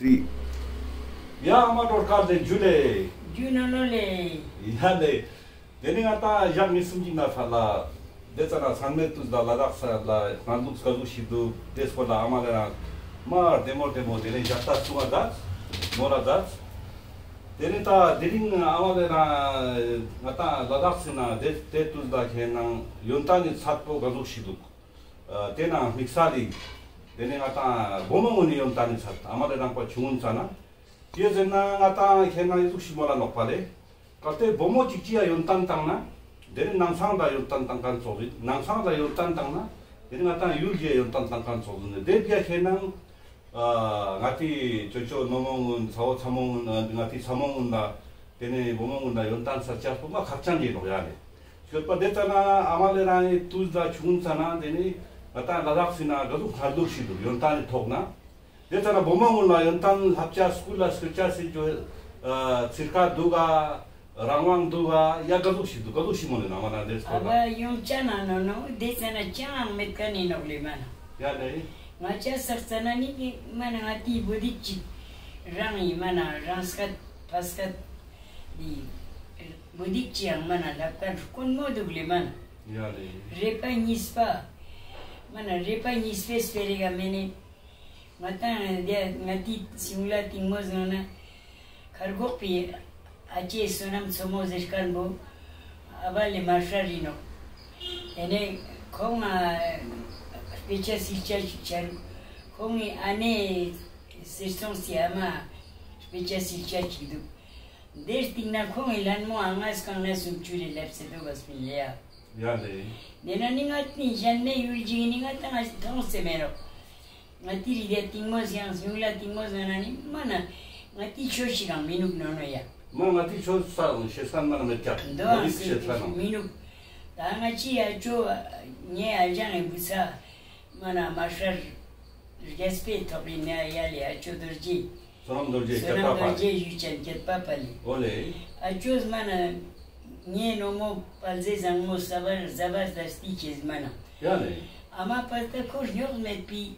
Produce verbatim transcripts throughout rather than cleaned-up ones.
ཡ་ཨ་མ་སྒྲོལ་དཀར་ལེ་ཇུ་ལེ། ཇུ་ནོ་ནོ་ལེ། ཡ་ལེ། དེ་ནི་ང་ཏང་ཞག་གཉིས་གསུམ་ཅིག་ན་ཕར་ལ་དེ་ཙ་ན་ཚང་མའི་དུས་ལ་ལ་དྭགས་ས་ལ་ང་ལུགས་ཀ་ཟུག་ཞིག་འདུག་དེ་སྐོར་ལ་ཨ་མ་ལེ་རང་མ་བདེ་མོ་བདེ་མོ་དེ་ནི་ཞག་ལྟ་གསུང་བ་མཛད་མོ་ར་མཛད། དེ་ནི་ད་དེ་རིང་ཨ་མ་ལེ་རང་ང་ཏང་ལ་དྭགས་སི་ན་དེ་དེ་དུས་ལ་ཁྱེད་ནང་ཡོན་ཏན་ནི་ཚད་པོ་ཀ་ཟུག་ཞིག་འདུག་ཨ་དེ་ནང་དམིགས་བསལ་ལི། དེ་ནས་ང་ཏང་བུ་མོ་གུན་ནི་ཡོན་ཏན་ནི་ཚད་ཨ་མ་ལེ་རང་པ་ཆུང་ངུན་ཙ་ན། དེ་ཟེར་ན་ང་ཏང་ཁྱེད་ནང་ཡི་ཟུག་ཤིག་མོ་ལ་ནོག་པ་ལེ། གལ་ཏེ་བུ་མོ་གཅིག་ཅི་ཡ་ཡོན་ཏན་བཏང་ན། དེ་ནི་ནང་སང་ལ་ཡོན་ཏན་བཏང་མཁན་ཙོགས་ཡིན། ནང་སང་ལ་ཡོན་ཏན་བཏང་ན། དེ་ནི་ང་ཏང་ཡུལ་གྱི་ཡོན་ཏན་བཏང་མཁན་ཙོགས་ཡིན། དེ་བྱས་ཁྱེད་ནང་། ཨ་ང་ཏི་ཅོ་ཅོ་ནོ་མོ་གུན་ཚ་བོ་ཚ་མོ་གུན་ང་ཏི་ཚ་མོ་གུན་ལ། དེ་ནས་བུ་མོ་གུན་ལ་ཡོན་ཏན་ས་ཆ་སྤོ་མ་ཁག་ཅན་གྱི་ནོག་ཡ་ལེ། ཤོད་པ་དེ་ཙ་ན་ཨ་མ་ལེ་རང་ཡི་དུས་ལ་ཆུང་ཙ་ན་དེ་ནི་ང་ཏང་ལ་དྭགས་སི་ན་ག་ཟུག་ཁ་ཐུག་ཞིག་འདུག་ཡོན་ཏན་ནི་ཐོག་ན། དེ་ཙ་ན་བུ་མོ་གུན་ལ་ཡོན་ཏན་ལྷབ་ཆ་སྐུལ་ལ་སྐུལ་ཆ་སི་ཅོ་ཨ་ཚིར་ཁ་འདུག་ག་རང་དབང་འདུག་ག་ཡ་ག་ཟུག་ཞིག་འདུག་ག་ཟུག་ཞིག་མོ་ནི་ན་མ་ན་དེ་ཨ་སྐོར་ལ། བ་ཡོང་ཆ་ན་ནོ་ནོ་དེ་ཙ་ན་ཅང་མེད་མཁན་ནི་ནོག་ལེ་མ་ན། ཡ་ལེ། ང་ཅ་སག་ཙ་ན་ནི་མ་ན་ང་ཏི་བུ་དིག་ཅིག་རང་ཡི་མ་ན་རང་སྐད་ཕ་སྐད་དི་བུ་དིག་ཅིག་ཡང་མ་ན་ལབ་མཁན་དཀོན་མོ་འདུག་ལེ་མ་ན། ཡ་ལེ། རེ་པ་གཉིས་པ། མ་ན་རེ་པ་གཉིས་པའི་སྤེ་རེ་ག་མེ་ནེ། ང་ཏང་དེ་ང་ཏི་སུང་ལ་ཏིང་མོ་ཟང་ན་ཁར་གོག་པི་ཨ་ཅེ་བསོད་ནམས་མཚོ་མོ་ཟེར་མཁན་པོ་ཨ་བ་ལེ་མ་ཧྲ་རི་ནོག་དེ་ནས་ཁོང་ང་དཔེ་ཆ་སིལ་ཆ་ཞིག་ཆ་རུ་ཁོང་ངི་ཨ་ནེ་ཟེར་སོང་སི་ཨ་མ་དཔེ་ཆ་སིལ་ཆ་ཞིག་འདུག་དེ་སྟིང་ན་ཁོང་ངི་ལན་མོ་ཨ་ངས་གང་ན་སུམ་ཅུ་རེ་ལབ་སེ་འདུག་ག་སྨིན་ལེ་ཡ། ཡ་ལེ། དེ་ན་ནི་ང་ཏི་གཞན་མེ་ཡུལ་ཅིག་ནི་ང་ཏང་ང་མཐོང་སེ་མེ་རོག་ང་ཏི་རི་དེ་ཏིང་མོ་ཡང་སུང་ལ་ཏིང་མོ་ཟང་ན་ནི་མ་ན་ང་ཏི་ཆོས་ཤིག་གང་མི་ནུག་ནོ་ནོ་ཡ། མ་ང་ཏི་ཆོས་ས་ཤེས་མཁན་མ་ན་མེད་ཀྱག་འདོ་མ་ཨ་རིག་ཤེས་མཁན་མི་ནུག་ད་ང་ཅི་ཡ་ཅོ་ངའི་ཨ་ཅང་ངི་བུ་ཚ་མ་ན་མ་ཧྲར་རྒྱས་པའི་ཐོག་རི་ནེ་ཡ་ལེ་ཨ་ཅོ་རྡོ་རྗེ། བསོད་ནམས་རྡོ་རྗེ་བསོད་ནམས་རྡོ་རྗེ་ཡུལ་ཅན་བརྒྱད་པ་པ་ལེ། ཨོ་ལེ། ཨ་ཅོས་མ་ན་ངའི་ནོ་མོ་པ་ལ་ཟེ་བཟང་མོ་ས་བར་ཟ་བར་ད་སྟི་ཁྱེད་མ་ན། ཡ་ལེ། ཨ་མ་པ་ད་ཁོ་རྙོག་མེད་པི།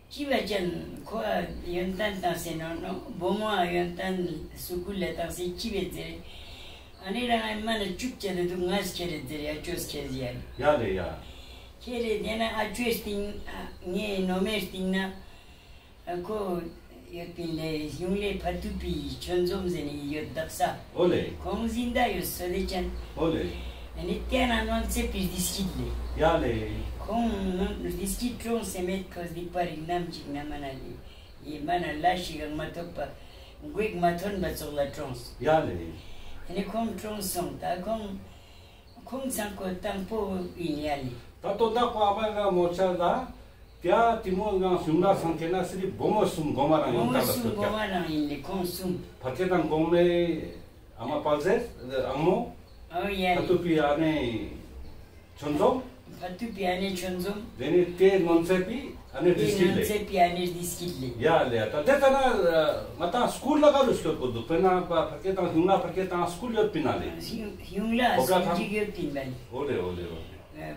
ཅི་བ་ཅན་ཁོ་ཨ་ཡོན་ཏན་བཏང་སེ་ནོ་ནོ་བུ་མོ་ཨ་ཡོན་ཏན་སུ་ཀུལ་ལ་བཏང་སེ་ཅི་བེ་ཟེར། ཨ་ནི་རང་ཨ་མ་ན་ཅུག་ཅེ་ད་འདུག་ངས་ཁྱེར་རེ་ཟེར་ཡ་ཅོས་ཁྱེར་ཟེར་ཡ། ཡ་ལེ་ཡ། ཁྱེར་རེ་དེ་ན་ཨ་ཅོའི་སྟིང་ཨ་ངའི་ནོ་མའི་སྟིང་ན། ཨ་ཁོ་ཡོད་པིན་ལེ་གཞུང་ལས་ཕ་ཏུ་པི་ཆོས་འཛོམས་ཟེར་ནི་ཡོད་དག་ས། ཨོ་ལེ། ཁོང་ཟིན་ད་ཡོད་སོ་ལེ་ཅན། ཨོ་ལེ། ཨ་ནི་ཏེ་ན་ནོན་ཚེ་པི་རྡིས་སྐྱིད་ལེ། ཡ་ལེ། ཁོང་ནོན་རྡིས་སྐྱིད་གྲོངས་སེ་མེད་ཁོ་སྡིག་པ་རིག་ནམ་ཅིག་ན་མ་ན་ལེ། ཡེ་མ་ན་ལ་ཞིག་གང་མ་ཐོབ་པ་མགོ་མ་ཐོན་པ་ཙོགས་ལ་གྲོངས། ཡ་ལེ། ཨ་ནི་ཁོང་གྲོངས་སོང་ད་ཁོང་ཁོང་ཚང་ཁོ་དང་པོ་ཡིན་ཡ་ལེ། ད་དོན་དག་པ་ཨ་མ་ང་མོ་ཆ་ལ་ཏེ་ཏི་མོ་ང་གཞུང་ལ་སང་ཁེ་ན་སི་རི་བུ་མོ་གསུམ་གོ་མ་རང་ཡོང་ད་ལ་སོ་ཏེ། བུ་མོ་གསུམ་གོ་མ་རང་ཡིན་ལེ་ཁོང་གསུམ། ཕ་སྐད་དང་གོང་མའི་ཨ་མ་པ་ལ་ཟེར་ཨང་མོ། ཨོ་ཡ་ལེ། ཕ་ཏུ་པི་ཨ་ནེ་ཆོས་འཛོམས། ཕ་ཏུ་པི་ཨ་ནེ་ཆོས་འཛོམས། དེ་ནི་ཏེ་ནོན་ཚེ་པི་ཨ་ནེ་རྡིས་སྐྱིད་ལེ། ནོན་ཚེ་པི་ཨ་ནེ་རྡིས་སྐྱིད་ལེ། ཡ་ལེ་ད་དེ་ད་ན་ང་ཏང་སྐུལ་ལ་ག་རུ་སྐྱོད་གོ་འདུག་དཔེར་ན་ཕ་སྐད་དང་གཞུང་ལ་ཕ་སྐད་དང་སྐུལ་ཡོད་པིན་ན་ལེ། གཞུང་ལ་ཁོ་ག་སྐུལ་ཅིག་ཡོད་པིན་པ་ལེ། ཨོ་ལེ་ཨོ་ལེ་ཨོ་ལེ།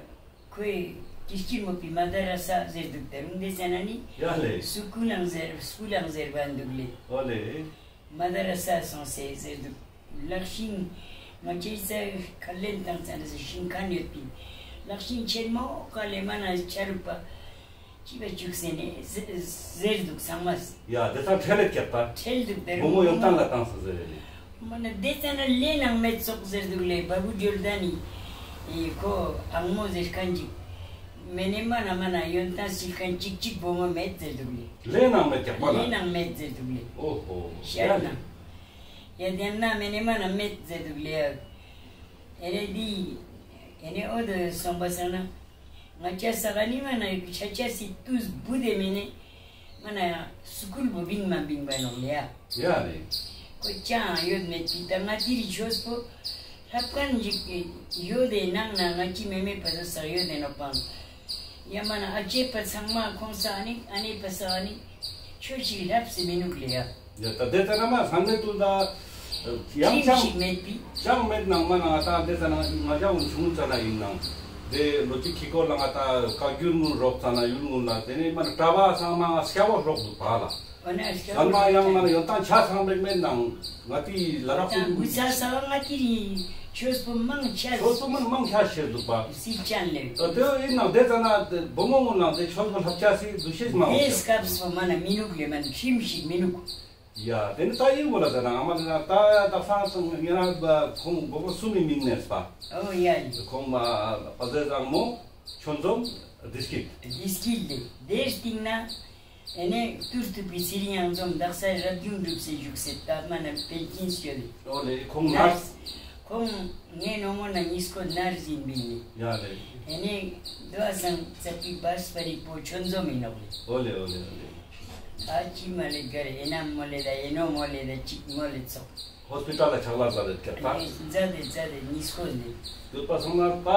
ཁོའི་ཀིར་ཀིར་མོ་པི་མ་ད་ར་ས་ཟེར་འདུག་ད་རུང་དེ་ཟེར་ན་ནི། ཡ་ལེ། སུ་ཀུ་ལང་ཟེར་སུ་ཀུ་ལང་ཟེར་བ་འདུག་ལེ། ཨོ་ལེ། མ་ད་ར་ས་སོང་སེ་ཟེར་འདུག་ལག་ཤིང་ང་ཅི་ས་ཁ་ལེན་བཏང་ཙ་ན་ཤིང་ཁན་ཡོད་པིན། ལག་ཤིང་ཆེན་མོ་ཀ་ལེ་མ་ན་ཆ་རུག་པ། ཅི་བ་བཅུག་སེ་ནེ་ཟེ་ཟེར་འདུག་ཚང་མས། ཡ་དེ་ཚང་ཁྲེལ་ལེ་ཀྱག་པ། ཁྲེལ་འདུག་དེ་བུ་མོ་ཡོན་ཏན་ལ་བཏང་སོང་ཟེར་རེ་ལེ། མ་ན་དེ་ཙ་ན་ལེ་ནང་མེད་ཙོགས་ཟེར་འདུག་ལེ་བ་བུ་འབྱོར་ལྡན་ནི། ཨེ་ཁོ་ཨང་མོ་ཟེར་ཁན་ཅིག་མེ་ནེ་མ་ན་མ་ན་ཡོན་ཏན་སིལ་ཁན་ཅིག་ཅིག་བུ་མོ་མེད་ཟེར་འདུག་ལེ། ལེ་ནང་མེད་ཀྱག་པ་ལ། ལེ་ནང་མེད་ཟེར་འདུག་ལེ། ཨོ་ཧོ། ཤར་ན། ཡ་དེ་ན་མེ་ནེ་མ་ན་མེད་ཟེར་འདུག་ལེ། ཨེ་རེ་དི། ཨེ་ནེ་འོ་དོ་སོང་པ་སང་ན། ང་ཅ་ས་ག་ནི་མ་ན་ཆ་ཆ་སི་ཏུས་བུ་དེ་མེ་ནེ། མ་ན་སུ་ཀུལ་བོ་བིང་མ་བིང་བ་ནོག་ལེ་ཡ། ཡ་ལེ། ཁོ་ཅང་ཡོད་མེད་པི་ད་ང་ཏི་རི་ཆོས་པོ། ལྷབ་ཁན་ཞིག་ཡོད་དེ་ནང་ན་ང་ཅི་མེ་མེ་པ་ས་ས་ཡོད་དེ་ནོག་པང་། ཡ་མ་ན་ཨ་ཅེ་པ་ཚང་མ་ཁོང་ས་ཨ་ནི་ཨ་ནེ་པ་ས་ཨ་ནི། ཆོས་ཤིག་ལྷབ་སེ་མི་ནུག་ལེ་ཡ། ཡ་ད་དེ་ལྟ་ན་མ་སང་ནེ་ཏུ་ད་ཡང་ཅང་ཅང་ཞིག་མེད་པི། ཅང་མེད་ནང་མ་ན་ང་ད་དེ་ལྟ་ན་ང་ཅག་གུན་ཆུང་ཙ་ན་ཡིན་ནང་། དེ་ལོ་ཅིག་ཁི་ཀོ་ལ་ང་ད་བཀའ་འགྱུར་གུན་རོགས་ཙ་ན་ཡུལ་གུན་ལ་དེ་ནེ་མ་ན་གྲྭ་པ་ཚང་མ་ང་སྐྱ་བོ་རོགས་འདུག་པ་ལ། ཨོ་ན་ཨ་ཟན་མ་ཡང་མ་ན་ཡོན་ཏན་ཆ་ཚང་མེད་མེད་ནང་ང་ཏི་ལ་རག་སུ་འདུག་ས་ས་ང་ཏི་རི་ཆོས་པོ་མང་ཆ་ཆོས་པོ་མང་མང་ཆ་ཤེས་འདུག་པ། སིལ་ཅན་ལེ། ཨ་དེ་ཡིན་ནང་དེ་ཙ་ན་བུ་མོ་ངོ་ནང་དེ་ཆོས་པོ་ལྷབ་ཆ་སི་འདུ་ཤེས་མང་དེ་ཤོས། སྐབས་སོ་མ་ན་མི་ནུག་ལེ་མ་ན་ཁྲིམས་ཤིག་མི་ནུག་ཡ་དེ་ནི་ད་ཡིན་གོ་ལ་ཟེར་ན་ཨ་མ་ལེ་ན་ད་དག་ས་ང་རང་ཁོང་གོ་གོ་སུ་མི་མིང་ནས་པ། ཨོ་ཡ་ཡ། ཁོང་མ་པ་ཟེ་བཟང་མོ་ཆོས་འཛོམས་བདེ་སྐྱིད། བདེ་སྐྱིད་ལེ། དེ་སྟིང་ན་ཨེ་ནེ་ཏུར་ཏུ་པི་ཚེ་རིང་ཡང་འཛོམས་དག་ས་རབ་བརྒྱུད་འགྲུབ་སེ་བཞུགས་སེ་ད་མ་ན་པེན་ཀིན་སྐྱོད་ལེ། ཨོ་ལེ་ཁོང་ནར། ཁོང་ངའི་ནོ་མོ་ན་ཉིས་ཀོ་ནར་ཟིན་པིན་ལེ། ཡ་ལེ། ཨེ་ནེ་དོ་ཨ་སང་ཙ་པིག་བས་པ་རིག་པོ་ཆོས་འཛོམས་ཡིན་ནོག་ལེ། ཨོ་ལེ་ཨོ་ལེ་ཨོ་ལེ། ཨ་ཅི་མ་ལེ་གར་ཨེ་ནམ་མོ་ལེ་ད་ཨེ་ནོ་མོ་ལེ་ད་ཅིག་མོ་ལེ་ཚོགས། ཧོས་པི་ཊལ་ལ་ཆག་ལ་ཟ་ལེ་ཀྱག་ད། ཨེ་ཟ་ལེ་ཟ་ལེ་ཉིས་ཀོ་ལེ། ཡོད་པ་སོང་ན་ད་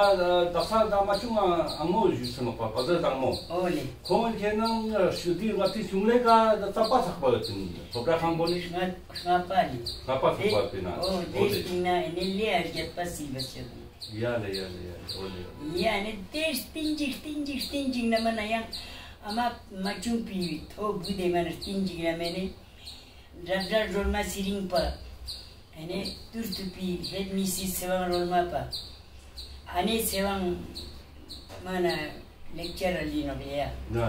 དག་ས་ད་མ་ཆུང་ཨ་མོ་ཞུ་སེ་ནོག་པ་པ་ཟེ་བཟང་མོ། ཨོ་ལེ། ཁོང་ཁྱེད་ནང་ཞུ་དུས་ང་ཏི་ཆུང་ལེ་ཀ་ད་ཙ་པ་ཚག་པ་ཡོད་པིན་ཐོབ་གྲ་ཁང་པོ་ལེ། ང་ང་པ་ལེ། ང་པ་ཚག་པ་ཡོད་པིན་ན། ཨོ་ཨོ་ལེ། དེ་སྟིང་ན་ཨེ་ནེ་ལེ་ཨ་རྒྱབ་པ་སིལ་བ་ཆོད། ཡ་ལེ་ཡ་ལེ་ཡ་ལེ་ཨོ་ལེ་ཨོ་ལེ། ཡ་ནི་དེ་སྟིང་ཅིག་སྟིང་ཅིག་སྟིང་ཅིག་ན་མ་ན་ཡང་ཨ་མ་མ་ཆུང་པི་ཐོ་བུ་དེ་མ་ན་སྟིང་ཅིག་ན་མེ་ནེ། རབ་གྲྭ་སྒྲོལ་མ་ཚེ་རིང་པ། ཨེ་ནེ་ཏུར་ཏུ་པི་ཧེཌ་མི་སིས་ཚེ་དབང་སྒྲོལ་མ་པ། ཨ་ནེ་ཚེ་དབང་མ་ན་ལེག་ཅར་ལི་ནོག་ཡ། ཡ་ལེ།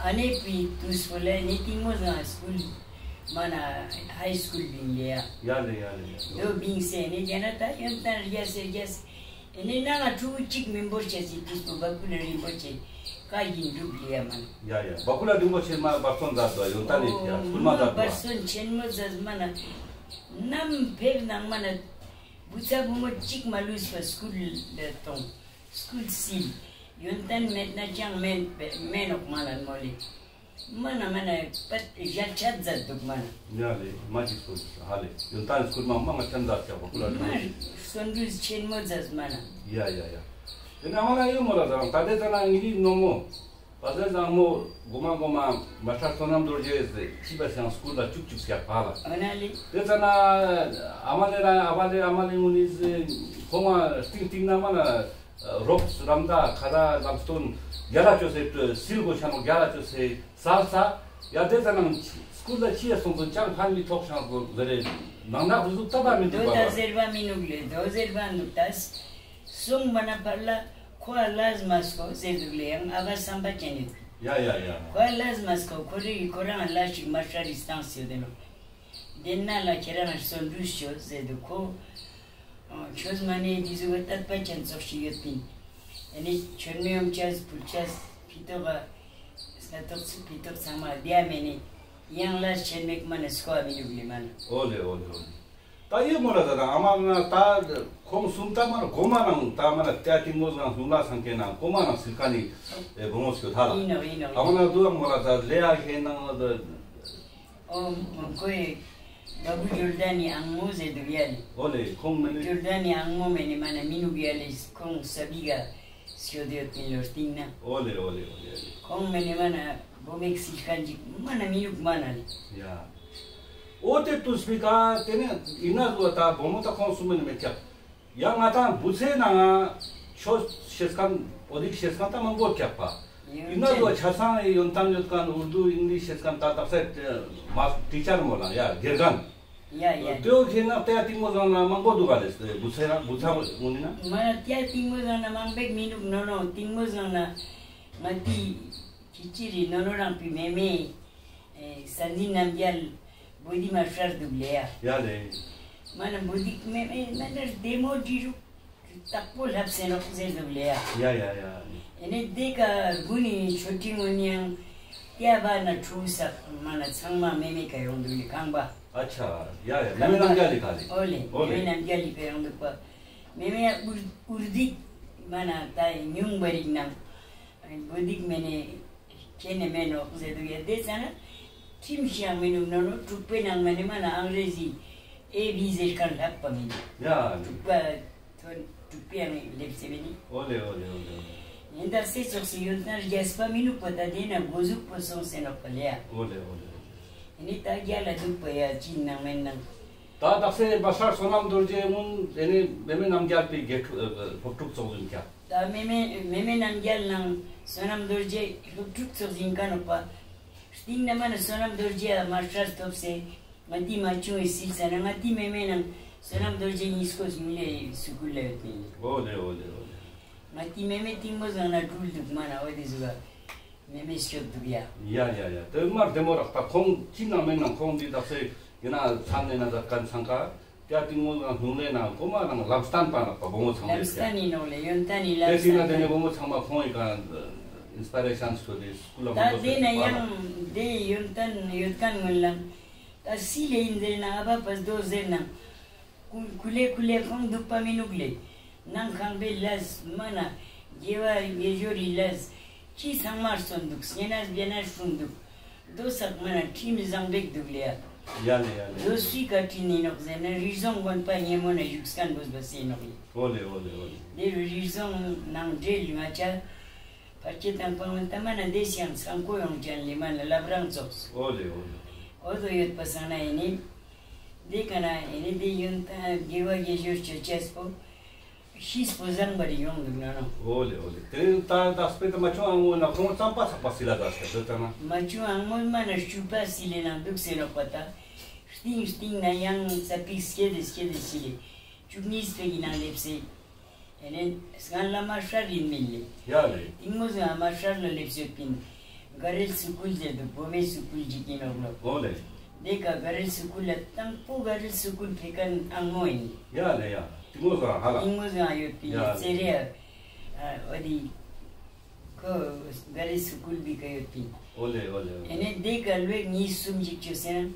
ཨ་ནེ་པི་ཏུས་པོ་ལ་ཨེ་ནེ་ཏིང་མོ་ཟང་སྐུལ་མ་ན་ཧའི་སྐུལ་བིང་ལེ་ཡ། ཡ་ལེ་ཡ་ལེ་ཡ་ལེ། དོ་བིང་སེ་ཨེ་ནེ་རྒྱ་ན་ད་ཡོན་ཏན་རྒྱ་སེ་རྒྱ་སེ། ཨེ་ནེ་ནང་ང་ཕྲུ་གུ་གཅིག་མི་འབོར་ཆ་སི་ཏུས་པོ་བ་ཀུ་ལ་རིན་པོ་ཆེ་བཀའ་བཞིན་སྒྲུབ་ལེ་ཡ་མ་ན། ཡ་ཡ་བ་ཀུ་ལ་རིན་པོ་ཆེ་མ་བར་སོན་མཛད་དོ་ཡོན་ཏན་ནི་ཡ་སྐུལ་མ་མཛད་དོ། བར་སོན་ཆེན་མོ་མཛད་མ་ན། ནམ་ཕེབས་ནང་མ་ན། བུ་ཚ་བུ་མོ་གཅིག་མ་ལུས་པ་སྐུལ་ལ་གཏོང་། སྐུལ་སིལ། ཡོན་ཏན་མེད་ན་ཅང་མེད་པ་མེ་ནོག་མ་ན་མོ་ལེ། མ་ན་མ་ན་པད་ཞལ་ཆད་མཛད་འདུག་མ་ན། ཡ་ལེ་མ་ཅིག་སོ་ཧ་ལེ་ཡོན་ཏན་སྐུལ་མ་མ་ང་ཅན་མཛད་ཀྱག་པ་ཀུ་ལ་རིན་པོ་ཆེ། སོན་རུས་ཆེན་མོ་མཛད་མ་ན། ཡ་ཡ་ཡ། དེ་ན་མ་ན་ཡོད་མོ་ལ་ཟེར་རང་ད་དེ་ཙ་ན་ངེ་རི་ནོ་མོ། པ་ཟེ་བཟང་མོ་གོ་མ་གོ་མ་མ་སྟར་བསོད་ནམས་རྡོ་རྗེ་ཟེར་ཅི་པ་སང་སྐུལ་ལ་བཅུག་བཅུག་ཀྱག་པ་ལ། ཨ་ན་ལེ། དེ་ཙ་ན་ཨ་མ་ལེ་ར་ཨ་བ་ལེ་ཨ་མ་ལེ་ངུ་ནི་ཟེར་ཁོང་ང་སྟིང་སྟིང་ན་མ་ན་རོབ་རམ་ད་ཁ་ར་ལམ་སྟོན་རྒྱ་ལ་ཅོ་སེ་སིལ་གོ་ཆ་ནོ་རྒྱ་ལ་ཅོ་སེ་སལ་ས་ཡ། དེ་ཙ་ན་སྐུལ་ལ་ཅི་ཡ་སོང་དོན་ཅང་ཕན་མི་ཐོགས་ཤང་གོ་ཟེར་རེ་ནང་ནག་རུ་ཟུག་ཏ་པ་མི་འདུག་པ་ལ། ཟེར་བ་མི་ནུག་ལེ་དོ་ཟེར་བ་འདུག་ཏ། སོང་བ་ན་ཕར་ལ་ཁོ་ཨ་ལས་མ་སྐོ་ཟེར་འདུག་ལེ་ཡང་ཨ་བ་བསམ་པ་ཅན་ཡོད། ཡ་ཡ་ཡ། ཁོ་ཨ་ལས་མ་སྐོ་ཁོ་རེ་ཁོ་རང་ལ་ཞིག་མ་ཧྲ་རི་སྟངས་ཡོད་དེ་ནོ། དེ་ན་ལ་ཁྱེད་རང་སོན་འདུས་ཤོ་ཟེར་འདུག་ཁོ། ཆོས་མ་ནེ་འདི་ཟུག་གི་དད་པ་ཅན་ཚོགས་ཤིག་ཡོད་པིན། ཨ་ནི་ཆོས་མེ་ཡོང་ཆས་ཕུལ་ཆས་ཕི་ཏོག་ག་ས་ཏོག་ཚུ་ཕི་ཏོག་ཚང་མ་བདེ་མེ་ནི་ཡང་ལ་ཆེན་མེག་མ་ནེ་སྐོ་ཨ་མི་ལུག་ལི་མ་ནེ། ཨོ་ལེ་ཨོ་ལེ་ཨོ་ལེ། ད་ཡོད་མོ་ལ་ད་ད་ཨ་མ་ང་ད་ཁོང་གསུམ་ད་མ་ན་གོ་མ་རང་ད་མ་ན་ཏ་ཏིང་མོ་ཟང་གསུམ་ལ་སང་ཁེ་ན་གོ་མ་རང་སིལ་ཁ་ནི་ཨེ་བོ་མོ་སྐྱོ་ཐ་ལ། ཨིན་ནོ་ཨིན་ནོ། ཨ་མ་ན་དུ་ཨ་མོ་ལ་ད་ལེ་ཨ་ཁེ་ན་ང་ད། ཨོ་ཁོའི་བ་བུ་ཇོར་ཌན་ནི་ཨང་མོ་ཟེར་འདུག་ཡ་ལེ། ཨོ་ལེ་ཁོང་མེ་ནི། ཇོར་ཌན་ནི་ཨང་མོ་མེ་ནི་མ་ན་མི་ནུག་ཡ་ལེ་ཁོང་ས་བི་ག་སྐྱོད་ཡོད་པིན་ལོ་སྟིང་ན། ཨོ་ལེ་ཨོ་ལེ་ཨོ་ལེ་ཨོ་ལེ། ཁོང་མེ་ནི་མ་ན་བོ་མེག་སིལ་ཁན་ཅིག་མ་ན་མི་ནུག་མ་ན་ལེ། ཡ། ཨོ་དེ་ཏུས་པི་ཀ་དེ་ནེ་ཨིན་ན་ཟུ་བ་ད་བོ་མོ་ད་ཁོང་གསུམ་མེ་ནི་མེད་ཀྱག། ཡང་ང་ཏང་བུ་ཚའི་ནང་ང་ཆོས་ཤེས་མཁན་བོད་ཡིག་ཤེས་མཁན་ད་མང་པོ་ཀྱག་པ། ཡོད་ཡིན་ན་ཆེ་ལོ་ཆ་ཚང་ཡོན་ཏན་ཡོད་མཁན་འུར་དུ་ཨིང་ལིཤ་ཤེས་མཁན་ད་དག་ས་མ་ཊི་ཆར་མོ་ལ་ཡ་དགེ་རྒན། ཡ་ཡ། དེའོ་ཁེ་ན་ཏེ་ཡ་ཏིང་མོ་ཟང་ན་མང་པོ་འདུག་ག་ལེ་བུ་ཚའི་རང་བུ་ཚ་ངུ་ནི་ན། མ་ན་ཏེ་ཡ་ཏིང་མོ་ཟང་ན་མང་པེག་མི་འདུག་ནོ་ནོ་ཏིང་མོ་ཟང་ན་མ་ཏི་ཁྱི་ཅི་རི་ནོ་ནོ་རང་པི་མེ་མེ། ཨེ་སན་ཛི་རྣམ་རྒྱལ་བོ་དི་མ་ཧྲར་འདུག་ལེ་ཡ། ཡ་ལེ། མ་ན་བོ་དི་མེ་མེ་མ་ན་བདེ་མོ་འདྲི་རུག་བདག་པོ་ལྷབ་སེ་ནོག་ཟེར་འདུག་ལེ་ཡ། ཡ་ཡ་ཡ། ཨེ་ནེ་དེ་ཀ་དགུ་ནི་ཆོ་ཁྲི་ངོ་ནི་ཡང་ཏེ་བ་ན་ཁྲུ་ས་མ་ན་ཚང་མ་མེ་མེ་ཀ་ཡོང་འདུག་ལེ་ཁང་པ། ཨ་ཆ། ཡ་ཡ་མེ་མེ་རྣམ་རྒྱལ་ལི་ཀ་ལེ། ཨོ་ལེ། ཨོ་མེ་མེ་ལེ། རྣམ་རྒྱལ་ལི་ཀ་ཡོང་འདུག་པ། མེ་མེ་ཡ་འུར་འུར་དིག་མ་ན་ད་ཉུང་བ་རིག་ནང་། བོ་དིག་མེ་ནེ། ཁྱེད་ནེ་མེ་ནོག་ཟེར་འདུག་ཡ་དེ་ཙ་ན། ཁྲིམས་ཤིག་ཡང་མི་འདུག་ནོ་ནོ་དྲུག་པའི་ནང་མ་ནེ་མ་ན་ཨང་རེ་ཟི་ཨེ་བི་ཟེར་ཁན་ལྷབ་པ་མི་འདུག་ཡ། དྲུག་པ་ཐོན་དྲུག་པའི་ཡང་ལེབ་སེ་མི་ནི། ཨོ་ལེ་ཨོ་ལེ་ཨོ་ལེ་ཨོ་ལེ། ཡིན་ད་སེ་ཙོགས་སེ་ཡོད་ན་རྒྱས་པ་མི་ནུག་པ་ད་དེ་ན་གོ་ཟུག་པོ་སོང་སེ་ནོག་པ་ལེ་ཡ། ཨོ་ལེ་ཨོ་ལེ་ཨོ་ལེ། ཡིན་ནི་ད་རྒྱ་ལ་འདུག་པ་ཡ་ཅི་ནང་མེན་ནང་། ད་དག་སེ་བ་ཤར་བསོད་ནམས་རྡོ་རྗེ་མུན་དེ་ནི་མེ་མེ་རྣམ་རྒྱལ་པའི་དགེ་ཕྲུག་སློབ་ཕྲུག་ཚོགས་འཛིན་ཀྱང་། ད་མེ་མེ་མེ་མེ་རྣམ་རྒྱལ་ནང་བསོད་ནམས་རྡོ་རྗེ་སློབ་ཕྲུག་ཚོགས་འཛིན་ཀ་ནོག་པ། སྟིང་ན་མ་ན་བསོད་ནམས་རྡོ་རྗེ་ཡ་མ་སྟར་ཐོབ་སེ། ང་ཏི་མ་ཆུང་ངི་སིལ་ས་ན་ང་ཏི་མེ་མེ་ནང་བསོད་ནམས་རྡོ་རྗེ་ཉིས་ཀོ་ཉུང་ལེ་སུ་ཀུལ་ལ་ཡོད་ནི། འོ་ལེ་འོ་ལེ་འོ་ལེ། ང་ཏི་མེ་མེ་ཏིང་མོ་ཟང་ན་གྲུལ་འདུག་མ་ན་འོ་དེ་ཟུག་ག་མེ་མེ་སྐྱོབ་འདུག་ཡ། ཡ་ཡ་ཡ། དེ་མ་རྡེ་མོ་རག་ད་ཁོང་ཅི་ན་མེ་ནང་ཁོང་འདི་དག་སེ་ཡིན་ན་ཚང་ནེ་ན་ད་གན་ཚང་ཀ་ཏེ་ཏིང་མོ་ཟང་ཉུང་ལེ་ན་གོ་མ་རང་ལམ་སྟན་པ་ན་བོ་མོ་ཚང་མ་ལམ་སྟན་ཡིན་ནོག་ལེ་ཡོན་ཏན་ཡིན་ལམ་སྟན་ཡིན་ནོག་ལེ། བོ་མོ་ཚང་མ་ཁོང་ཡི་ག་ཨིན་སི་པི་རེ་ཤན་སྐྱོད་དེ་སྐུལ་ལ་མ་ད་དེ་ན་ཡང་དེ་ཡོན་ཏན་ཡོད་ཁན་ངོ་ལ་ད་སི་ལེ་ཡིན་ཟེར་ན་ཨ་བ་པ་སྡོ་ཟེར་ན། ཀུ་ཀུ་ལེ་ཀུ་ལེ་ཁོང་འདུག་པ་མི་ནུག་ལེ། ནང་ཁང་པའི་ལས་མ་ན་དགེ་བ་དགེ་སྦྱོར་རི་ལས་ཅི་ཚང་མ་སོན་འདུག་སྙེ་ན་སྦྱེ་ན་སྲུང་འདུག་རྡོ་སག་མ་ན་ཁྲིམས་བཟང་པེག་འདུག་ལེ་ཡ། ཡ་ལེ་ཡ་ལེ། རྡོ་སུའི་ཀ་ཁྲིན་ནི་ནོག་ཟེར་ན་རི་རྫོང་དགོན་པ་ཉེ་མོ་ན་བཞུགས་ཁན་བོ་བ་སེ་ནོག་ལེ། འོ་ལེ་འོ་ལེ་འོ་ལེ། དེ་རུ་རི་རྫོང་ནང་འབྲེལ་ང་ཅ་ཕར་ཁྱེད་དང་པང་ལ་ད་མ་ན་དེ་སི་ཡང་ཚང་ཀོ་ཡོང་ཅན་ལེ་མ་ན་ལབ་རང་ཙོགས། འོ་ལེ་འོ་ལེ། འོ་དོ་ཡོད་པ་སང་ན་ཨེ་ནི། དེ་ཀ་ན་ཨེ་ནི་དེ་ཡོན་ཏན་དགེ་བ་དགེ་སྦྱོར་ཅོ་ཅེས་པོ། ཤིས་པོ་བཟང་པ་རི་ཡོང་འདུག་ན་ནོ། འོ་ལེ་འོ་ལེ། དེ་ད་ད་སྤེ་ད་མ་ཆུང་ཨང་མོ་ན་ཁོང་ཙམ་པ་ཚག་པ་སི་ལ་ད་སྐད་དོ་ཙ་ན། མ་ཆུང་ཨང་མོ་མ་ན་ཤུ་པ་སི་ལེ་ན་འདུག་སེ་ནོག་པ་ད། སྟིང་སྟིང་ན་ཡང་ཙ་པིག་སྐྱེ་དེ་སྐྱེ་དེ་སི་ལེ། བཅུ་གཉིས་པའི་ནང་ལེབ་སེ། ཨེ་ནེ་སྔན་ལ་མ་ཧྲར་ཡིན་མིན་ལེ། ཡ་ལེ། ཏིང་མོ་ཟང་མ་ཧྲར་ལ་ལེབ་སོད་པིན། ག་རེལ་སུ་ཀུལ་ཟེར་འདུག་བོ་མེ་སུ་ཀུལ་ཇི་ཀིན་ནོག་ལོ། འོ་ལེ། དེ་ཀ་ག་རེལ་སུ་ཀུལ་ལ་དང་པོ་ག་རེལ་སུ་ཀུལ་ཕེ་ཁན་ཨང་མོ་ཡིན། ཡ་ལེ་ཡ། ཏིང་མོ་ཟང་ཧ་ལ། ཏིང་མོ་ཟང་ཡོད་པིན། ཡ་ལེ། ཙེ་རེ་ཨ་འོ་དི་ཁོ་ག་རེལ་སུ་ཀུལ་བི་ཀ་ཡོད་པིན། འོ་ལེ་འོ་ལེ་འོ་ལེ། ཨེ་ནེ་དེ་ཀ་ལོ་ཉིས་སུམ་ཅིག་ཅོ་སེ་ན།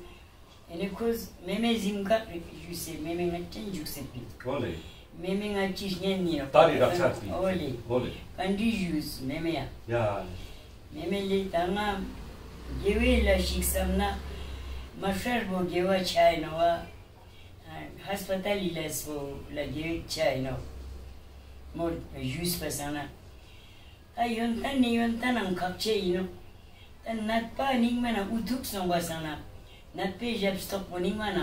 ཨེ་ནེ་ཁོས་མེ་མེ་ཟིམ་ཁག་ཞུས་སེ་མེ་མེ་ང་ཅན་འཇུག་སེ་པིན། འོ་ལེ། མེ་མེ་ང་ཅི་ཉན་ནི་ནོ། ད་རི་རག་ཆ་པིན། འོ་ལེ། འོ་ལེ། ག་འདྲི་ཞུས་མེ་མེ་ཡ། ཡ། མེ་མེ་ལེ་ད་ང་དགེ་བའི་ལས་ཤིག་བསམ་ན་མ་ཧྲར་བོ་དགེ་བ་ཆ་ཡིན་ནོ་བ། ཧས་པ་ཏལ་ལི་ལས་བོ་ལ་དགེ་བའི་ཆ་ཡིན་ནོ། མོར་ཞུས་པ་སང་ན། ད་ཡོན་ཏན་ནི་ཡོན་ཏན་ནང་ཁག་ཆེ་ཡིན་ནོག་ད་ནད་པ་ནིང་མ་ན་འུ་ཐུག་སོང་བ་སང་ན། ནད་པའི་ཞབས་ཏོག་པོ་ནིང་མ་ན་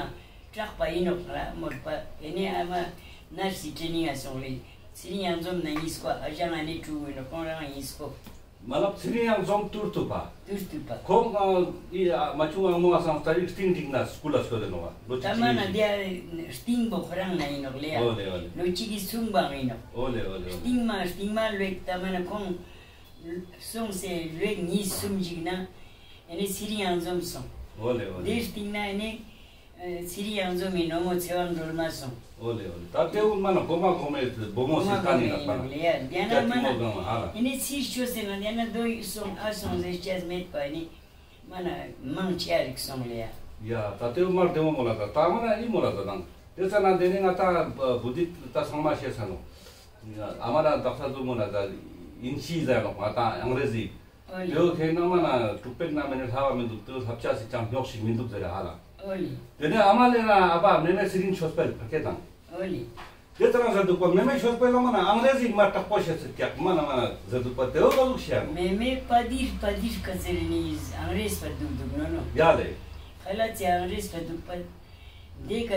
དྲག་པ་ཡིན་ནོག་ལ་མོར་པ་ཨེ་ནེ་ཨ་མ་ནར་སི་ཊྲེ་ནིང་ང་སོང་ལེ། ཚེ་རིང་ཡང་འཛོམས་ན་ཉིས་ཀོ་ཨ་ཞང་ཨ་ནེ་ཀྲུ་ཡིན་ནོག་ཁོང་རང་ཉིས་ཀོ། མ་ལབ་ཚེ་རིང་ཡང་འཛོམས་ཏུར་ཏུ་པ། ཏུར་ཏུ་པ། ཁོང་ཨ་ཨི་ཨ་མ་ཆུང་ཨ་མོ་ཨ་སང་ད་རིག་སྟིང་སྟིང་ན་སྐུལ་ལ་སྐྱོད་དེ་ནོག་བ། ལོ་ད་མ་ན་གཅིག་གི་དེ་ཨ་སྟིང་པོ་ཁོ་རང་ན་ཡིན་ནོག་ལེ་ཡ། འོ་ལེ་འོ་ལེ། ལོ་གཅིག་གི་སུང་བ་ཡིན་ནོག་འོ་ལེ་འོ་ལེ་འོ་ལེ། སྟིང་མ་སྟིང་མ་ལོ་ད་མ་ན་ཁོང་སོང་སེ་ལོ་ཉིས་སུམ་ཅིག་ན་ཨེ་ནེ་ཚེ་རིང་ཡང་འཛོམས་སོང་། འོ་ལེ་འོ་ལེ། དེ་སྟིང་ན་ཨེ་ནེ་ཚེ་རིང་ཡང་འཛོམས་མི་ནོ་མོ་ཚེ་དབང་སྒྲོལ་མ་སོང་། འོ་ལེ་འོ་ལེ། ད་དེ་འུ་མ་ན་གོ་མ་གོ་མེ་བུ་མོ་སི་ཀ་ནི་ན་པ་ན། ལེ་ཡ་ཡ་ན་མ་ན་ཨེ་ནེ་ཚེ་ཤོ་སེ་ན་ཡ་ན་དོ་སོང་ཨ་སོང་ཟེར་ཅེས་མེད་པ་ཨེ་ནེ་མ་ན་མང་ཆེ་རིག་སོང་ལེ་ཡ། ཡ་ད་དེ་འུ་མ་དེ་མོ་མོ་ལ་ད་ད་མ་ན་ཨི་མོ་ལ་ད་དང་དེ་ཙ་ན་དེ་ནི་ང་ད་བུ་དི་ད་ཚང་མ་ཤེས་ས་ནོ། ཨ་མ་ན་དག་ས་དུ་མོ་ན་ད་ཨིན་ཤི་ཟེར་ནོག་མ་ད་ཨང་རེ་ཟི། འོ་ལེ། དེའོ་ཁེ་ན་མ་ན་དྲུག་པེག་ན་མེ་ནེ་ལྷ་བ་མི་འདུག་དེའོ་ལྷབ་ཆ་སི་ཅང་རྙོག་ཞིག་མི་འདུག་ཟེར་ཧ་ལ། འོ་ལེ། དེ་ནེ་ཨ་མ་ལེ་ན་ཨ་པ་མེ་མེ་ཚེ་རིང་ཆོས་འཕེལ་ཕ་སྐད་དང་། འོ་ལེ། དེ་ཙ་ན་ཟེར་འདུག་པ་མེ་མེ་ཆོས་འཕེལ་ལ་མ་ན་ཨང་རེ་ཟི་མ་དྲག་པོ་ཤེས་སི་ཀྱག་མ་ན་མ་ན་ཟེར་འདུག་པ་དེའོ་ག་ཟུག་ཤེས་ཡ་ནོ། མེ་མེ་པ་དིར་པ་དིར་ཀ་ཟེར་ནི་ཨང་རེས་པ་འདུག་འདུག་ནོ་ནོ། ཡ་ལེ། ཁ་ལ་ཚེ་ཨང་རེས་པ་འདུག་པ། དེ་ཀ་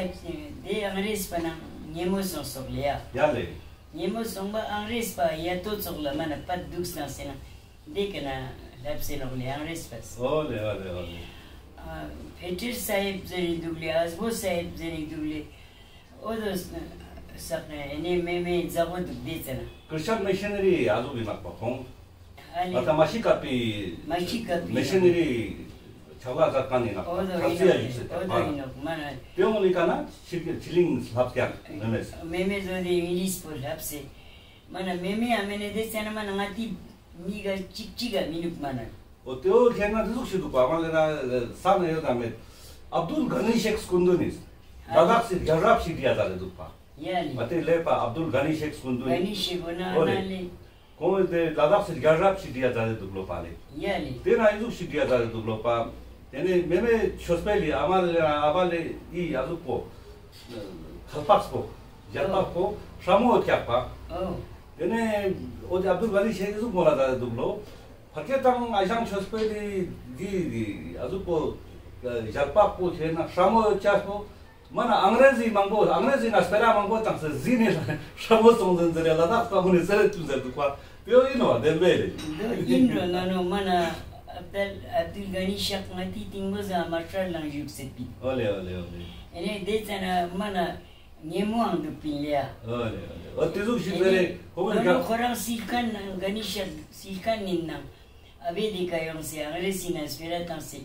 དེ་ཨང་རེས་པ་ན་ཉེ་མོ་སོང་སོག་ལེ་ཡ། ཡ་ལེ། ཉེ་མོ་སོང་པ་ཨང་རེས་པ་ཡ་ཏོ་ཙོགས་ལ་མ་ན་པད་འདུག་སྟངས་སེ་ན་དེ་ཀ་ན་ལྷབ་སེ་ནོག་ལེ་ཨང་རེས་པ་སི། འོ་ལེ་འོ་ལེ་འོ་ལེ། ཨ་ཕེ་ཏྲེར་ས་ཧེབ་ཟེར་ནི་འདུག་ལེ་ཨ་སྦོ་ས་ཧེབ་ཟེར་ནི་འདུག་ལེ། འོ་དོ་ས་ནེ་མེ་མེ་ཛ་བོ་འདུག་དེ་ཙ་ན། ཀྲིས་ཅན་མི་ཤི་ན་རི་ཨ་ཟུག་གི་ནག་པ་ཁོང་། ཨ་ལེ། ང་ད་མ་ཤི་ཀ་པི། མ་ཤི་ཀ་པི། མི་ཤི་ན་རི་ཆག་ལ་ཛད་ཁན་ནི་ནག་པ། འོ་དོ་ཁ་ཚི་ཡ་ཡུག་སེ་ཏེ་འོ་དོ་ཨིན་ནོག་མ་ན། དེ་འོ་ནི་ཀ་ན་ཕྱི་ཕྱི་གླིང་ལྷབ་ཀྱག་མེ་མེ་སི། མེ་མེ་ཟོ་དེ་ཨིང་ལིཤ་པོ་ལྷབ་སེ། མ་ན་མེ་མེ་ཡ་མེ་ནེ་དེ་ཙ་ན་མ་ན་ང་ཏི་མི་ག་ཅིག་ཅིག་ག་མི་ནུག་མ་ན། འོ་དེ་འོ་ཁེ་ན་དེ་ཟུག་ཤི་འདུག་པ་མ་ལེ་ན་ས་ན་ཡོད་ད་མེད། ཨབ་དུལ་གྷ་ནི་ཤེག་སྐུན་དུ་ནི། ལ་དྭགས་སི་རྒྱལ་རབས་ཤིག་བྲིས་ཡ་ད་ལེ་འདུག་པ། ཡ་ལེ། མ་དེ་ལེ་པ་ཨབ་དུལ་གྷ་ནི་ཤེག་སྐུན་དུ་ནི། གྷ་ནི་ཤེག་འོ་ན་འོ་ལེ། ན་ལེ། ཁོང་དེ་ལ་དྭགས་སི་རྒྱལ་རབས་ཤིག་བྲིས་ཡ་ད་ལེ་འདུག་ལོ་པ་ལེ། ཡ་ལེ། དེ་ན་ཨི་ཟུག་ཤིག་བྲིས་ཡ་ད་ལེ་འདུག་ལོ་པ། དེ་ནེ་མེ་མེ་ཆོས་འཕེལ་ལི་ཨ་མ་ལེ་ཨ་བ་ལེ་ཨི་ཨ་ཟུག་པོ། ཁལ་པགས་པོ། རྒྱལ་པགས་པོ་ཧྲ་མོ་ཀྱག་པ། འོ། དེ་ནེ་འོ་དེ་ཨབ་དུལ་གྷ་ནི་ཤེག་ཨི་ཟུག་མོ་ལ་ད་ལེ་འདུག་ལོ། ཕ་སྐད་དང་ཨ་ཞང་ཆོས་འཕེལ་ལི་དེ་དེ་ཨ་ཟུག་པོ། རྒྱལ་པགས་པོ་ཁེ་ན་ཧྲ་མོ་ཀྱག་པོ། མ་ན་ཨང་རེ་ཟི་མང་པོ་ཨང་རེ་ཟི་ན་སྤེ་ར་མང་པོ་བཏང་སྟེ་ཟི་ནི་ཧྲ་མོ་སོང་ཟེར་ཟེར་རེ་ལ་དྭགས་པ་ཧུ་ནི་ཟེར་རེ་ཅུ་ཟེར་འདུག་པ་དེ་ཨིན་ནོ་བ་དེ་བས་རེ། འདི་ཨིན་རོ་ན་ནོ་མ་ན་ ཨབ་དལ་ཨབ་དུལ་གྷ་ནི་ཤག་ང་ཏི་ཏིང་མོ་ཟ་མ་ཧྲར་ལང་ཞུགས་སེ་པིན། ཨོ་ལེ་ཨོ་ལེ་ཨོ་ལེ། ཨེ་ནེ་དེ་ཙ་ན་མ་ན་ཉེ་མོའང་འདུག་པིན་ལེ་ཡ། ཨོ་ལེ་ཨོ་ལེ། ཨོ་དེ་ཟུག་ཞིག་ཨེ་ཟེར་ནེ་རེ་ཁོ་མོ་ནི་ཁོ་རང་སིལ་ཁན་ནང་གྷ་ནི་ཤག་སིལ་ཁན་ནི་ནང་ཨ་བེ་དེ་ཀ་ཡོང་སེ་ཨང་རེ་སི་ན་སྤེ་ར་བཏང་སེ་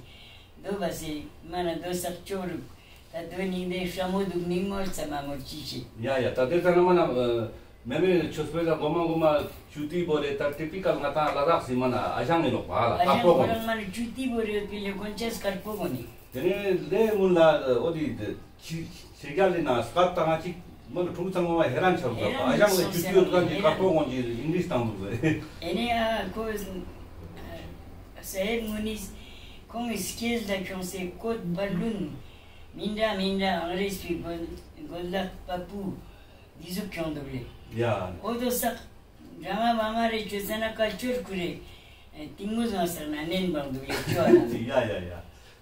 དོ་བ་སེ་མ་ན་དོ་སག་ཅོ་རུག་ད་དོ་ནིང་དེ་ཧྲ་མོ་འདུག་ནིང་མོར་ཙ་མ་མོར་ཅི་ཤེས། ཡ་ཡ། ད་དེ་ཙ་ན་མ་ན་མེ་མེ་ཆོས་པེ་ལ་གོ་མ་གོ་མ་ཅུ་ཏི་བོ་རེ་ད་ཏི་པི་ཀལ་ང་ཏང་ལ་དྭགས་སི་མ་ན་ཨ་ཞང་ཨིན་ནོག་པ་ལ། ཨ་ཞང་ཁོ་རང་མ་ན་ཅུ་ཏི་བོ་རེ་པི་ལེ་ཀོན་ཅེས་ཀར་པོ་གོ་ནི། དེ་ནེ་ལེ་མུན་ལ་འོ་དི་ཆི་ཆི་རྒྱལ་ལི་ན་སྐད་བཏང་ང་ཅིག་མ་ན་ཁྲུང་ཚང་མ་ཧེ་རན་ཆ་རུག་ཧེ་རན་ཨ་ཞང་ལ་ཅུ་ཏི་ཡོད་ཁན་ཅིག་ཀར་པོ་གོ་ཅིག་ཨིང་ལིཤ་བཏང་འདུག་ཟེར། ཨེ་ནེ་ཨ་ཁོ་ས་ཧེབ་ངུ་ནི་ཁོང་གི་སྐྱེས་ལ་ཁྱོངས་སེ་ཀོད་པར་ལུན་མི་འདྲ་མི་འདྲ་ཨང་རེ་སི་གོ་གོ་ལག་པ་པུ་འདི་ཟུག་ཁྱོང་འདུག་ལེ། ཡ། འོ་དོ་སག་འདྲ་མ་མ་མ་རེ་ཅོ་ཙ་ན་ཀ་ཅོར་ཁུ་རེ་ཏིང་མོ་ཟང་སག་ན་ནན་བང་འདུག་ལེ་ཅོ་ཨ་ན། ཡ་ཡ་ཡ།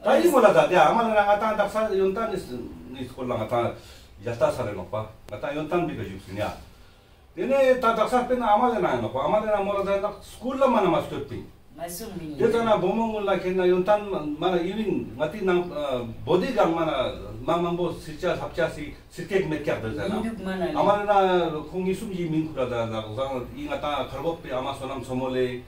ད་ཡིན་མོ་ལ་ད་དེ་ཨ་མ་ལ་ན་ང་ཏང་དག་ས་ཡོན་ཏན་ནི་ནི་སྐོར་ལ་ང་ཏང་ཡ་ལྟ་ས་རེ་ནོག་པ་ང་ཏང་ཡོན་ཏན་མི་ག་བཞུགས་སིན་ཡ། དེ་ནེ་ད་དག་ས་དཔེར་ན་ཨ་མ་ལེ་ན་ཡིན་ནོག་པ། ཨ་མ་ལེ་ན་མོ་ར་ད་ན་སྐུལ་ལ་མ་ན་མ་སྐྱོད་པིན། མ་སོང་མིན། དེ་ཙ་ན་བུ་མོ་ངུན་ལ་ཁྱེར་ན་ཡོན་ཏན་མ་ན་ཨི་ཝིན་ང་ཏི་ནང་བོ་དི་གང་མ་ན་མ་མང་པོ་སིར་ཆ་ལྷབ་ཆ་སི་སིར་ཀེག་མེད་ཀྱག་དེ་ཙ་ན། མིན་འདུག་མ་ན་ཨ་མ་ལེ་ན་ཁོང་གཉིས་གསུམ་གྱི་མིང་ཁུར་ར་ད་ན་ཟང་ཨི་ང་ཏང་ཁར་གོག་པའི་ཨ་མ་བསོད་ནམས་མཚོ་མོ་ལེ་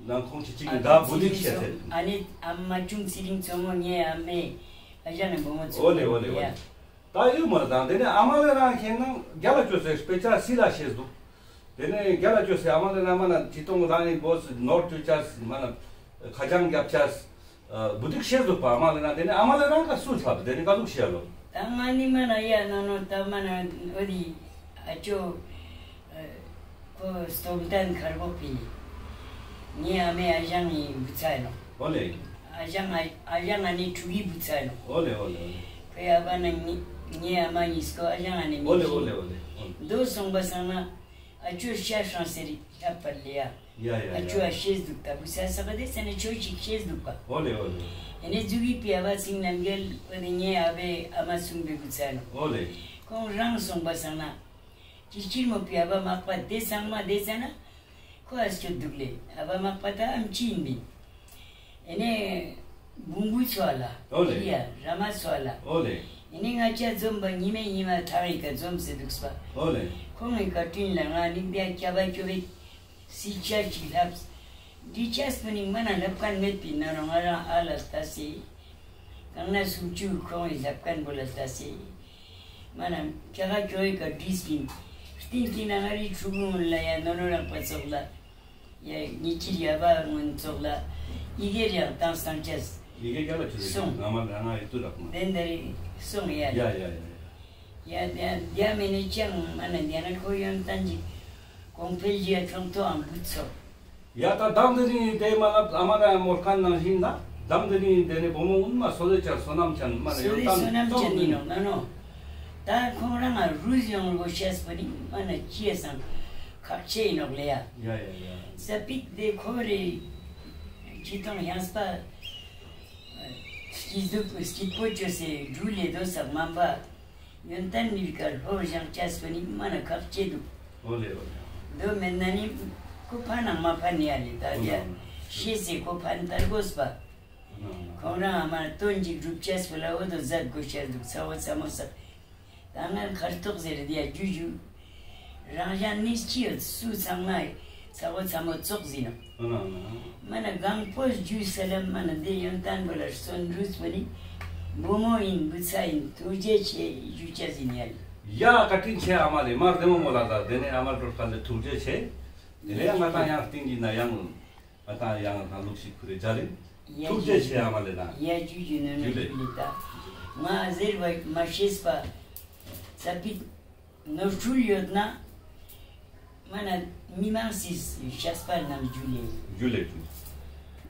ནང་ཁོང་ཁྱི་གཅིག་ཨ་གི་ད་བུ་དི་ཁྱེར་ཟེར། ཨ་ནེ་ཨ་མ་ཆུང་ཚེ་རིང་མཚོ་མོ་ངའི་ཨ་མའི་ཨ་ཞང་ངི་བུ་མོ་མཚོ་མོ། ཨོ་ལེ་ཨོ་ལེ་ཨོ་ལེ། ཡ། ད་ཡོད་མ་རེད་དང་དེ་ནས་ཨ་མ་ལེ་རང་ཁྱེད་ནང་རྒྱ་ལ་བཅོས་སེ་དཔེ་ཆ་སི་ལ་ཤེས་འདུག་དེ་ནས་རྒྱ་ལ་བཅོས་སེ་ཨ་མ་ལེ་རང་མ་ན་ཅི་གཏོང་རང་ཡིན་བོ་སི་ནོར་བཅོས་ཆ་མ་ན་ཁ་བྱང་རྒྱབ་ཆ་བུ་ཏིག་ཤེས་འདུག་པ་ཨ་མ་ལེ་རང་། དེ་ནས་ཨ་མ་ལེ་རང་ག་སུ་ལབ་དེ་ནས་ག་ཟུག་ཤེས་ལོ། ད་ང་ནི་མ་ན་ཡ་ན་ནོ་ད་མ་ན་འོ་དི་ཨ་ཅོ། ཁོ་སྟོབས་ལྡན་མཁར་གོག་པའི་ངའི་ཨ་མའི་ཨ་ཞང་ངི་བུ་ཚ་ཡིན་ནོག་ཨོ་ལེ། ཨ་ཞང་ཨ་ཨ་ཞང་ཨ་ནེ་ཕྲུ་གུའི་བུ་ཚ་ཡིན་ནོག་ཨོ་ལེ་ཨོ་ལེ་ཨོ་ལེ། ཁོའི་ཨ་ཕ་ན་ངའི་ངའི་ཨ་མ་གཉིས་ཀོ་ཨ་ཞང་ཨ་ནེ་མི་ཨོ་ལེ་ཨོ་ལེ་ཨོ་ལེ། འདོ་སོང་པ་སང་ན་ཨ་ཅོ་ཤ་ཧྲང་ཟེར་ལྷབ་པ་ལེ་ཡ། ཡ་ཡ་ཡ། ཨ་ཅོ་ཨ་ཤེས་འདུག་ད་བུ་ཚ་ས་ག་དེ་ས་ནས་ཆོས་ཤིག་ཤེས་འདུག་པ། ཨོ་ལེ་ཨོ་ལེ། ཨེ་ནེ་ཟུག་གི་པི་ཨ་བ་ཚིང་རྣམ་རྒྱལ་ཨོ་ནེ་ངའི་ཨ་བའི་ཨ་མ་གསུམ་པའི་བུ་ཚ་ཡིན་ནོག་ཨོ་ལེ། ཁོང་རང་སོང་པ་སང་ན། ཅི་ཕྱིར་མོ་པི་ཨ་བ་མག་པ་དེ་ཚང་མ་དེ་ཚ་ན། ཁོ་ཨ་སྐྱོད་འདུག་ལེ། ཨ་བ་མག་པ་ད་ཨམ་ཆི་ཡིན་པིན། ཨེ་ནེ་བུང་བུ་ཚོ་ལ། ཨོ་ལེ། ཡ་ར་མ་ཚོ་ལ། ཨོ་ལེ། ཨེ་ནེ་ང་ཅག་འཛོམས་པ་ཉི་མའི་ཉི་མ་ཐག་ཡི་ཀ་འཛོམས་སེ་འདུག་པ། ཨོ་ལེ། ཁོང་ངི་བཀའ་དྲིན་ལ་ང་ནིང་དེ་ཨ་སྐྱ་བ་སྐྱོ་བའི་སི་ཆ་ཅིག་ལྷབ། འདི་ཆས་པོ་ནི་མ་ན་ལྷབ་མཁན་མེད་པིན་ན་རུང་ང་རང་ཨ་ལ་ལྟ་སེ། གང་ན་སུམ་ཅུ་ཁོང་ངི་ལྷབ་མཁན་པོ་ལ་ལྟ་སེ། མ་ན་ཁྱ་ག་ཁྱོ་ཡི་ཀ་བྲིས་པིན། སྟིང་གི་ན་ང་རི་ཕྲུ་གུ་ངུན་ལ་ཡ་ནོ་ནོ་རང་པ་ཙོགས་ལ། ཡ་ཉི་ཁྱིར་ཡ་བ་ངུན་ཙོགས་ལ། ཡི་གེ་རེ་ཡང་བཏང་སྟངས་ཅས། ཡི་གེ་རྒྱ་ལ་ཆུ་སོང་། ང་མ་ང་ཡི་ཏུ་རག་མ། དེ་འདྲ་རེ་སོང་ཡ། ཡ་ཡ་ཡ་ཡ། ཡ་དེ་ཡ་མེ་ནེ་ཅང་མ་ན་དེ་ན་ཁོ་ཡོན་ཏན་ཅིག་གོང་འཕེལ་གྱི་ཡ་ཁྱོང་ཐོ་ཨང་བུད་སོང་། ཡ་ད་དམ་དེ་རིང་དེ་མ་ལབ་ཨ་མ་ར་མོལ་ཁན་ནང་བཞིན་ན་དམ་དེ་རིང་དེ་ནས་བུ་མོ་ངུན་མ་སོ་ལེ་ཆ་བསོད་ནམས་ཅན་མ་ན་སོ་ཡོད་ལེ་དམ་བསོད་ནམས་ཅན་ཡིན་ནོག་ན་ནོ། ད་ཁོང་རང་ང་རུས་ཡོང་ལོ་ཤེས་པ་ནི་མ་ན་ཅི་ཡ་སང་ཁག་ཆེ་ཡིན་ནོག་ལེ་ཡ། ཡ་ཡ་ཡ། ས་པིག་དེ་ཁོ་རེ་ཅི་དང་ཡང་སྤ་སྐྱིད་སྡུག་སྐྱིད་པོ་བཅོས་སེ་འགྲུལ་ལེ་དོ་ས་མ་འབའ། ཡོན་ཏན་མི་བི་ཀ་ལྷོ་བཞེངས་ཆ་སོ་ནི་མ་ན་ཁག་ཆེ་འདུག་ཨོ་ལེ་ཨོ་ལེ། དོ་མེད་ན་ནི་ཁོ་ཕན་ནང་མ་ཕན་ནི་ཡ་ལེ་ད་ཨོ་ལེ། ཤེས་སེ་ཁོ་ཕན་ཏར་གོས་པ། ཨོ་ལེ། ཁོང་རང་ཨ་མ་དོན་ཅིག་སྒྲུབ་ཆ་སོ་ལ་འོ་དོ་ཟད་གོ་ཤར་འདུག་ཚ་བོ་ཚ་མོ་ས། ད་ང་ཁར་ཐོག་ཟེར་དེ་ཡ་ཇུ་ཇུ། རང་གཞན་ནི་ཅི་ཡོད་སུ་ཚང་མ་ཚ་བོ་ཚ་མོ་ཙོགས་ཟིན་ནོག་ཨ་ན་ཨ་ན། མ་ན་གང་པོ་ཇུ་ས་ལམ་མ་ན་དེ་ཡོན་ཏན་པོ་ལ་སོན་རུས་པོ་ནི་བུ་མོ་ཡིན་བུ་ཚ་ཡིན་ཐུགས་རྗེ་ཆེ་ཇུ་ཅ་ཟིན་ཡ་ལེ། ཡ་བཀའ་དྲིན་ཆེ་ཨ་མ་ལེ་མ་རྡེ་མོ་མོ་ལ་ད་དེ་ནས་ཨ་མ་སྒྲོལ་དཀར་ལེ་ཐུགས་རྗེ་ཆེ། དེ་ལས་ང་ཏང་ཡང་སྟིང་གི་ན་ཡང་ང་ཏང་ཡང་ང་ལུགས་ཤིག་ཁུ་རེ་ཇ་ལེ། ཡ་ཐུགས་རྗེ་ཆེ་ཨ་མ་ལེ་ད། ཡ་ཇུ་ཇུ་ནོ་ནོ་ཇུ་ལེ། ཇུ་ལེ་ད། ང་ཟེར་བ་མ་ཤེས་པ་ས་པིད། ནོར་འཁྲུལ་ཡོད་ན། མ་ན་མི་མང་སི་ཤགས་པ་རྣམས་ཇུ་ལེ། ཇུ་ལེ་ཇུ་ལེ།